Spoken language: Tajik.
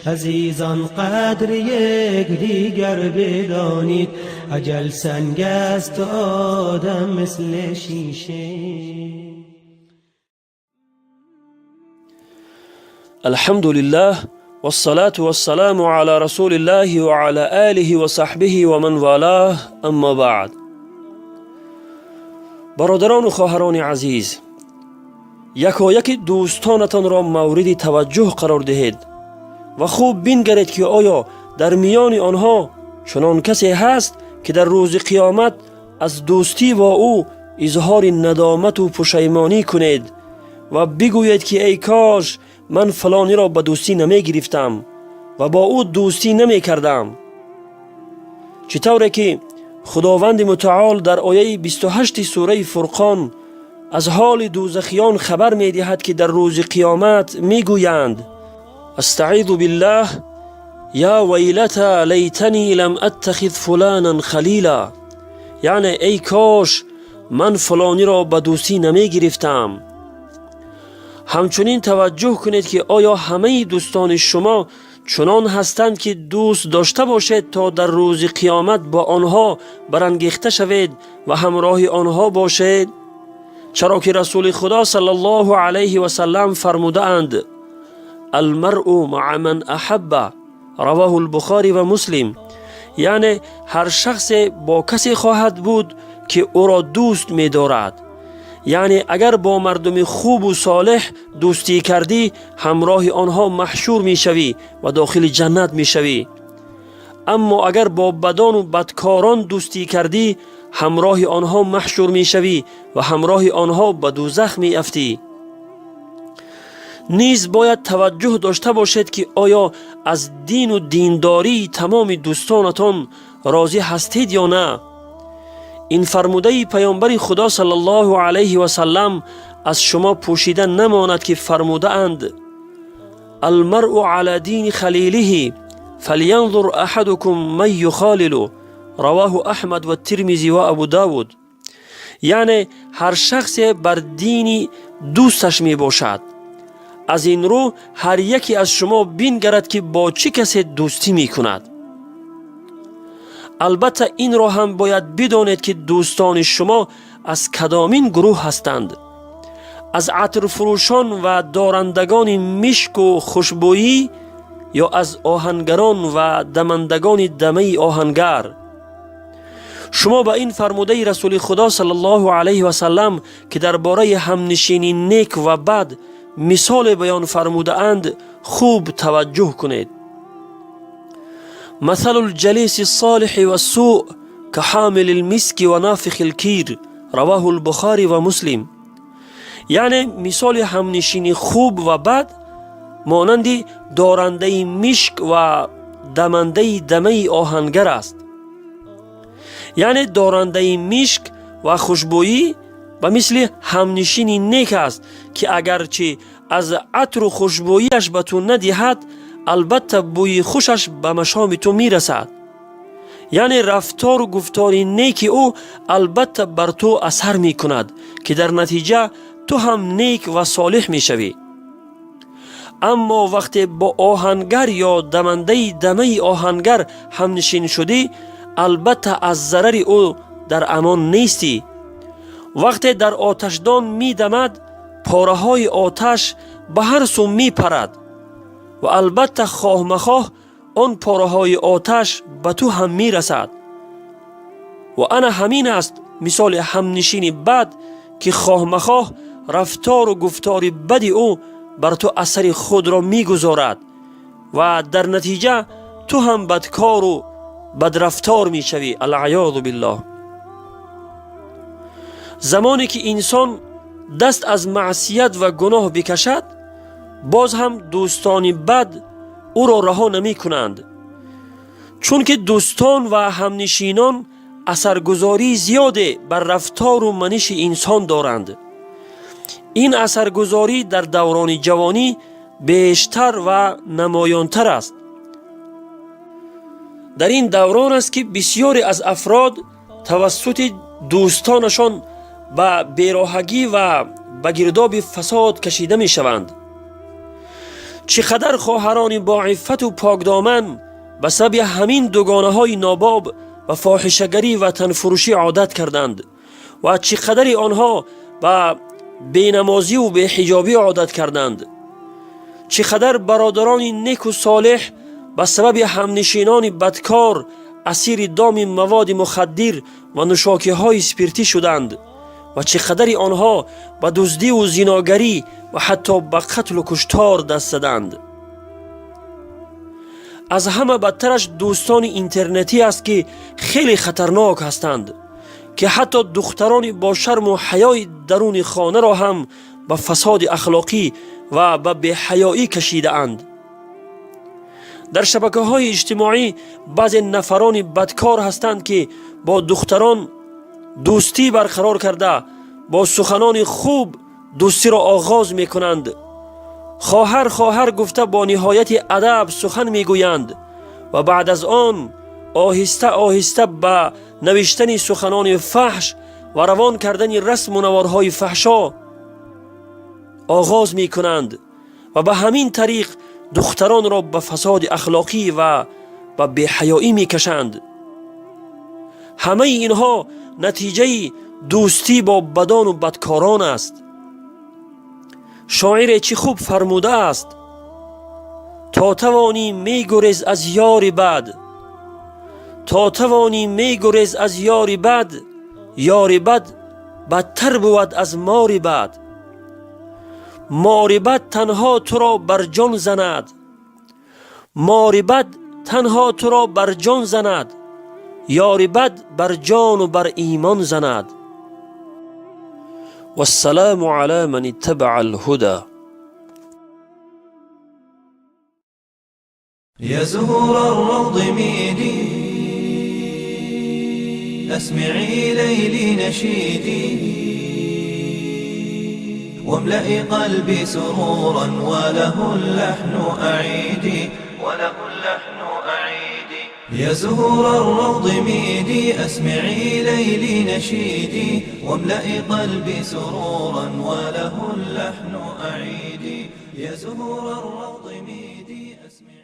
عزیزان قدر یک دیگر بدانید، اجل سنگ است و آدم مثل شیشه. الحمد لله والصلاة والسلام على رسول الله وعلى آله وصحبه ومن والاه، اما بعد. Бародарону хоҳарони азиз, якояки дӯстонатонро мавриди таваҷҷӯҳ қарор диҳед ва хуб бингаред, ки оё дар миёни онҳо чунон касе ҳаст, ки дар рӯзи қиёмат аз дӯстӣ бо ӯ изҳори надомату пушаймонӣ кунед ва бигӯед, ки эй кош ман фалониро ба дӯстӣ намегирифтам ва бо ӯ дӯстӣ намекардам. Чӣ тавре ки Худованди Мутаол дар ояи 28 сураи Фурқон аз ҳоли дӯзахиён хабар медиҳад, ки дар рӯзи қиёмат мегӯянд: أستعيذ بالله، يا ويلتى ليتني لم أتخذ فلانا خليلا. Яъне эй кош ман фалониро ба дӯстӣ намегирифтам. Ҳамчунин таваҷҷӯҳ кунед, ки оё ҳамаи дӯстони шумо чунон ҳастанд, ки дӯст дошта бошед, то дар рӯзи қиёмат бо онҳо барангехта шавед ва ҳамроҳи онҳо бошед. Чаро ки Расули Худо саллаллоҳу алайҳи васаллам фармудаанд: المرء مع من أحب، رواه البخاري ومسلم. Яъне ҳар шахсе бо касе хоҳад буд, ки ӯро дӯст медорад. Яъне агар бо мардуми хубу солеҳ дӯстӣ кардӣ, ҳамроҳи онҳо маҳшур мешавӣ ва дохили ҷаннат мешавӣ. Аммо агар бо бадону бадкорон дӯстӣ кардӣ, ҳамроҳи онҳо маҳшур мешавӣ ва ҳамроҳи онҳо ба дӯзах меафтӣ. Низ бояд таваҷҷӯҳ дошта бошед, ки оё аз дину диндории тамоми дӯстонатон розӣ ҳастед ё на. Ин фармудаи Паёмбари Худо саллаллоҳу алайҳи васаллам аз шумо пӯшида намонад, ки фармудаанд: المرء على دين خليله فلينظر أحدكم من يخالل، رواه أحمد والترمذي وأبو داود. Яъне ҳар шахсе бар дини дӯсташ мебошад. Аз ин рӯ ҳар яке аз шумо бингарад, ки бо чӣ касе дӯстӣ мекунад. Албатта, инро ҳам бояд бидонед, ки дӯстони шумо аз кадомин гурӯҳ ҳастанд: аз атрфурӯшон ва дорандагони мишку хушбӯӣ ё аз оҳангарон ва дамандагони дамаи оҳангар. Шумо ба ин фармудаи Расули Худо саллаллоҳу алайҳи васаллам, ки дар бораи ҳамнишини нек ва бад мисоле баён фармудаанд, хуб таваҷҷӯҳ кунед: مثل الجليس الصالح والسوء كحامل المسك ونافخ الكير، رواه البخاري ومسلم. Яъне мисоли ҳамнишини хуб ва бад монанди дорандаи мишк ва дамандаи дамаи оҳангар аст. Яъне дорандаи мишк ва хушбӯӣ ба мисли ҳамнишини нек аст, ки агарчи аз атру хушбӯяш ба ту надиҳад, албатта бӯи хушаш ба машоми ту мирасад. Яъне рафтору гуфтори неки ӯ албатта бар ту асар мекунад, ки дар натиҷа ту ҳам нек ва солиҳ мешавӣ. Аммо вақте бо оҳангар ё дамандаи дамаи оҳангар ҳамнишин шудӣ, албатта аз зарари ӯ дар амон нестӣ. Вақте дар оташдон медамад, пораҳои оташ ба ҳар сӯ мепарад ва албатта хоҳ махоҳ он пораҳои оташ ба ту ҳам мерасад. Ва ана ҳамин аст мисоли ҳамнишини бад, ки хоҳ махоҳ рафтору гуфтори бади ӯ бар ту асари худро мегузорад ва дар натиҷа ту ҳам бадкору бадрафтор мешавӣ، العياذ بالله. Замоне ки инсон даст аз маъсият ва гуноҳ бикашад, боз ҳам дӯстони бад ӯро раҳо намекунанд, чунки дӯстон ва ҳамнишинон асаргузории зиёде бар рафтору маниши инсон доранд. Ин асаргузорӣ дар даврони ҷавонӣ бештар ва намоёнтар аст. Дар ин даврон аст, ки бисёре аз афрод тавассути дӯстонашон ба бероҳагӣ ва ба гирдоби фасод кашида мешаванд. Чӣ қадар хоҳарони боиффату покдоман ба сабаби ҳамин дугонаҳои нобоб ба фоҳишагарӣ ва танфурӯшӣ одат карданд ва чӣ қадари онҳо ба бенамозиву беҳиҷобӣ одат карданд. Чӣ қадар бародарони неку солеҳ ба сабаби ҳамнишинони бадкор асири доми маводи мухаддир ва нӯшокиҳои спиртӣ шуданд ва чӣ қадари онҳо ба дуздиву зиногарӣ ва ҳатто ба қатлу куштор даст заданд. Аз ҳама бадтараш дӯстони интернетӣ аст, ки хеле хатарнок ҳастанд, ки ҳатто духтарони бо шарму ҳаёи даруни хонаро ҳам ба фасоди ахлоқӣ ва ба беҳаёӣ кашидаанд. Дар шабакаҳои иҷтимоӣ баъзе нафарони бадкор ҳастанд, ки бо духтарон дӯстӣ барқарор карда, бо суханони хуб дӯстиро оғоз мекунанд, хоҳар, хоҳар гуфта бо ниҳояти адаб сухан мегӯянд ва баъд аз он оҳиста оҳиста ба навиштани суханони фаҳш ва равон кардани расму наворҳои фаҳшо оғоз мекунанд ва ба ҳамин тариқ духтаронро ба фасоди ахлоқӣ ва ба беҳаёӣ мекашанд. Ҳамаи инҳо натиҷаи дӯстӣ бо бадону бадкорон аст. Шоире чӣ хуб фармудааст: то тавонӣ, мегурез аз ёри бад, то тавонӣ, мегурез аз ёри бад, ёри бад бадтар бувад аз мори бад. Мори бад танҳо туро бар ҷон занад, мори бад танҳо туро бар ҷон занад, ёри бад бар ҷону бар имон занад. Вассалому ала ман иттабаа алҳуда. يا زهور الروض ميدي، أسمعي ليلي نشيدي، واملئي قلبي سرورا وله اللحن أعيدي، وله اللحن أعيدي. يا زهور الروض ميدي، أسمعي ليلي نشيدي، واملئي قلبي سرورا وله اللحن أعيدي. يا زهور الروض ميدي، أسمعي.